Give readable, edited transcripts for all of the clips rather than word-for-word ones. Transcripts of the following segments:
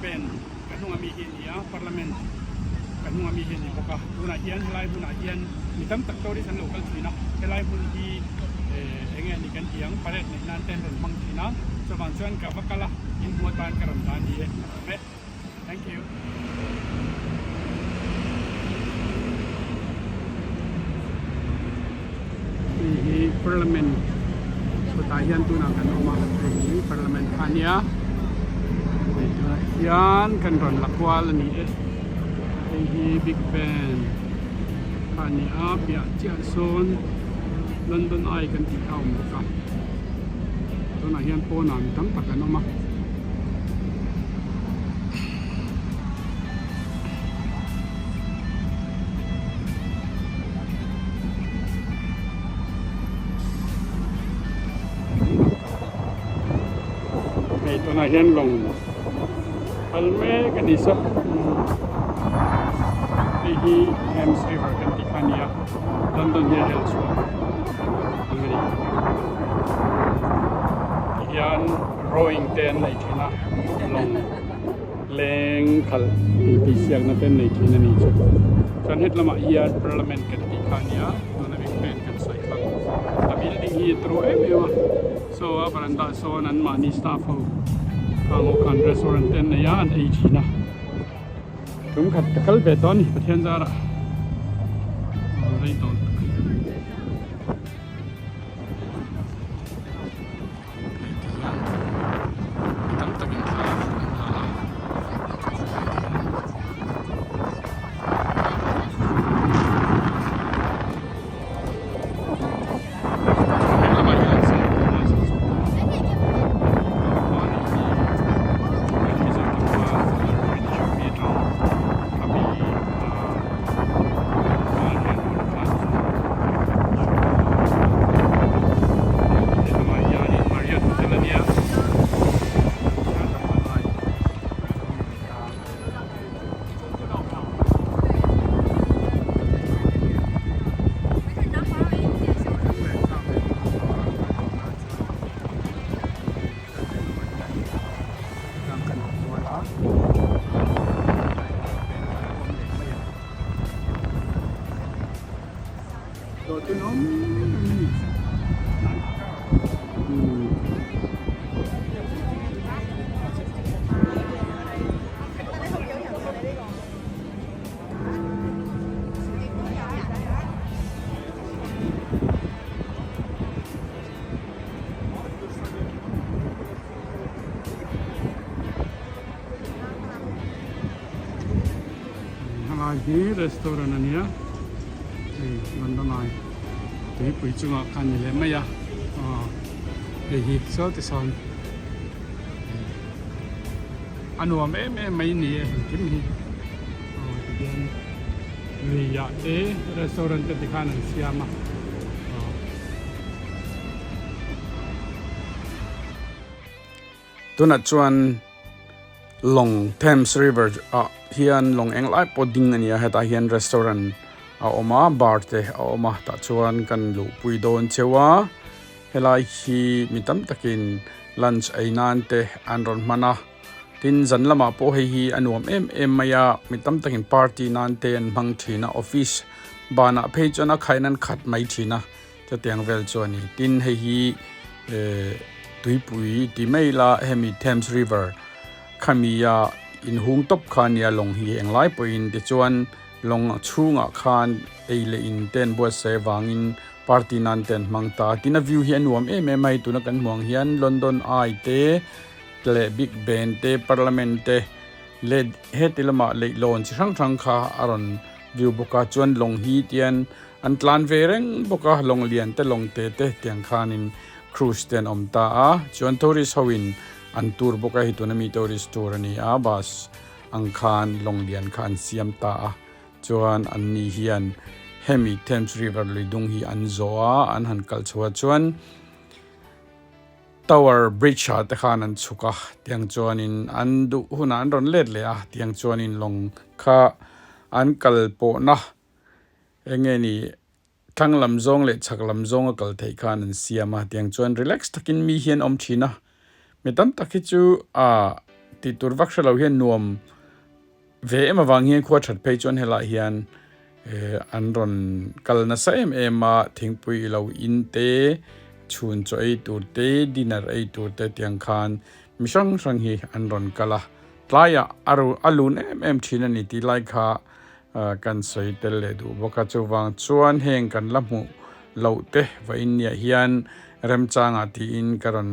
Ben ka hnung ami hi a ni a, Parliament ka hnung ami hi a ni bawk a, tunah hian helai hmunah hian mi tam tak tourist an lo kal thin a, helai hmun hi eh eng nge ni kan tih ang parade neih nan te an rawn hmang thin a, chuvang chuan ka va kal a, in hmuh atan ka rawn dah a ni e, ka lawm e. Thank you. Hei hi Parliament kawtah hian tunah kan awm a, hei hi Parliament kha a nia. Hei tunah hian kan rawn la kual a ni e. Hei hi Big Ben kha a ni a, piah chiah sawn London Eye kan tih kha a awm bawk a. Tunah hian pawnah mi tam tak an awm a. Hei tunah hian lawng kal mek a ni saw hei hi Thames River kan tih kha a ni a London hi a rel chhuah ang a ni tihian. Rowing te an nei thin a, lawng leng khalh intihsiakna te an nei thin a ni chu. Chuan het lamah hian Parliament kan tih kha a nia, tuna big ben kan sawi kha. A building hi a turu em em a, saw a veranda ah sawn an mahni staff ho khang ho khan restaurant te an nei a, an ei thin a. Tum khat ka kal ve tawh a ni Pathian zarah rei tawh lutuk. Hei ti hian mi tam takin thla an la a. He lamah hian sangha Helai hi restaurant a nia hei London Eye tuipui chungah khan ni leh mai a aw hei hi saw ti sawn a nuam em em mai ni e engkim hi aw tihian lui ah te restaurant te tikhan an siam a aw. Tunah chuan lawng Thames River ah hian lawng eng lai pawh ding a ni a hetah hian restaurant a awm a bar te a awm a tah chuan kan luhpui dawn cheu a helai hi mi tam takin lunch ei nan te an rawn hman a tin zan lamah pawh hei hi a nuam em em mai a mi tam takin party nan te an hmang thin a office banah phei chuan a khain an khat mai thin a. Chutiang vel chu a ni. Tin, hei hi eh tuipui ti mai ila hemi Thames River khamia inhung tawp kha a nia lawng hi englai pawhin tichuan lawng chhungah khan ei leh in te an buatsaih avangin party nan te an hmang ta a. Tin, a view hi a nuam em em a hei tuna kan hmuh ang hian London Eye te leh Big Ben te Parliament te leh heti lamah leihlawn chi hrang hrang kha a rawn view bawk a chuan lawng hi tian An tlan ve reng bawk a, lawng lian te lawng te te tiang khanin cruise te an awm ta a, chuan tourist ho in an tour bawk a, hei tuna mi tourist tour a ni a, bus ang khan lawng lian kha an siam ta a, chuan an ni hian hemi Thames River lui dung hi an zawh a, an han kalh chho a chuan Tower Bridge ah te khan an chhuk a, tiang chuanin an duh hunah an rawn let leh a, tiang chuanin lawng kha an kal pawhna. Eng nge ni, thlang lam zawng leh chhak lam zawng a kal theih khan an siam a, tiang chuan relax takin mi hian awm thin a. Mi tam tak hi chu ah tih tur vak hre lo hian nuam ve em avang hian khua that phei chuan helaiah hian eh an rawn kal nasa em em a thingpui ilo in te chhun chaw ei tur te dinner ei tur te tiang khan mi hrang hrang hi an rawn kal a tlaiah a ru a lun em em thin a ni tih lai kha kan sawi tel leh duh bawk a chuvang chuan heng kan la hmuh loh te vawiin niah hian remchangah tiin ka rawn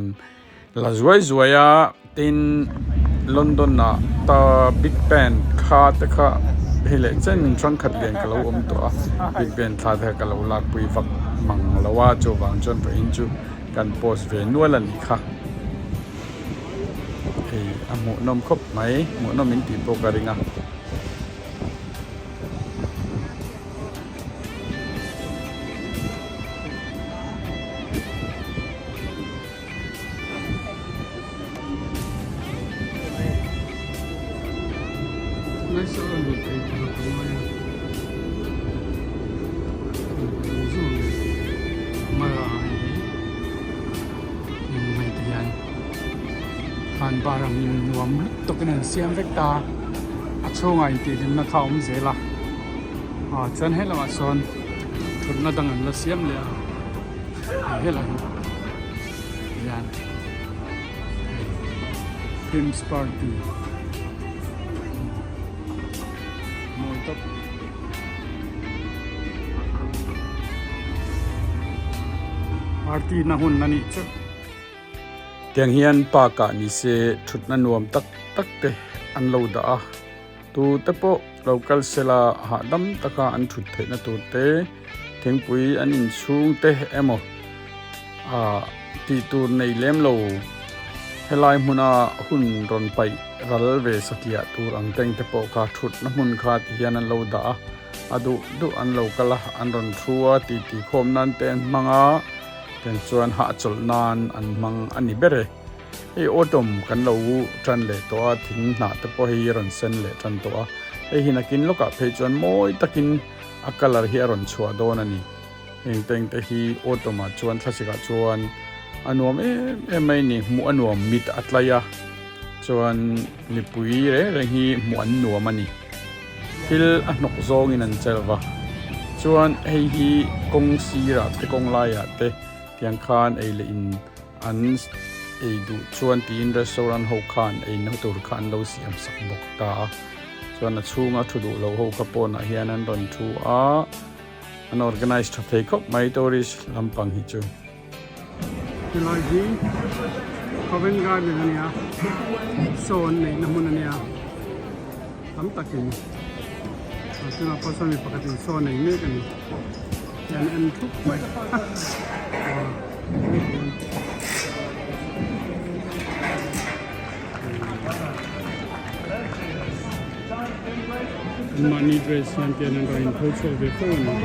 la zuai zuai a tin London ah ta Big Ben kha te kha hei leh chen hrangkhat lian ka lo awm tawh a Big Ben thla te kha ka lo lakpui vak mang lo a chuvang chuan vawiin chu kan post ve nual a nih kha hei a hmuhnawm khawp mai hmuhnawm in tih pawh ka ring a. Bar angin nuam lutuk in an siam vek ta a chhungah intihhlimna kha a awm zel a ah chuan he lamah sawn thutna dang an la siam leh a helai hian Films party mawi tawp. Party na hun a nih chu. Tiang hian park ah ni se thutna nuam tak tak te an lo dah a tu te pawh lo kal sela hahdam taka an thut theihna tur te thingpui an inchhung te emaw ah tih tur nei lem lo helai hmuna hun rawn paih ral ve satliah tur ang teng te pawh kha thutna hmun kha ti hian an lo dah a a duh duh an lo kal a an rawn thu a titi khawm nan te an hmang a. Tiang chuan hahchawlh nan an hmang a ni ber e. Hei autumn kan lo tan leh tawh a, thing hnah te pawh hei rawn sen leh tan tawh a. Hei hi nakin lawkah phei chuan mawi takin a colour hi a rawn chhuah dawn a ni. Heng teng te hi autumn ah chuan thlasik ah chuan a nuam em em mai a ni. Hmuh a nuam mit a tlai a, chuan mipui reng reng hi hmuh an nuam a ni. Thil a hnawk zawngin an chelh va, chuan hei hi kawng sirah te kawng laiah te tiang khan ei leh in an ei duh chuan tiin restaurant ho khan ei na tur kha an lo siam sak bawk ta a, chuan a chhunga thu duh loh ho kha pawnah hian an rawn thu a, an organize tha thei khawp mai tourist lampang hi chu. Helai hi Covent Garden a nia, show an neihna hmun a nia, tam takin ah tunah pawh sawn mi pakhatin show a nei mek a ni, an en thup mai An mahni dress hian te an rawn inpho chhuak ve fo a ni.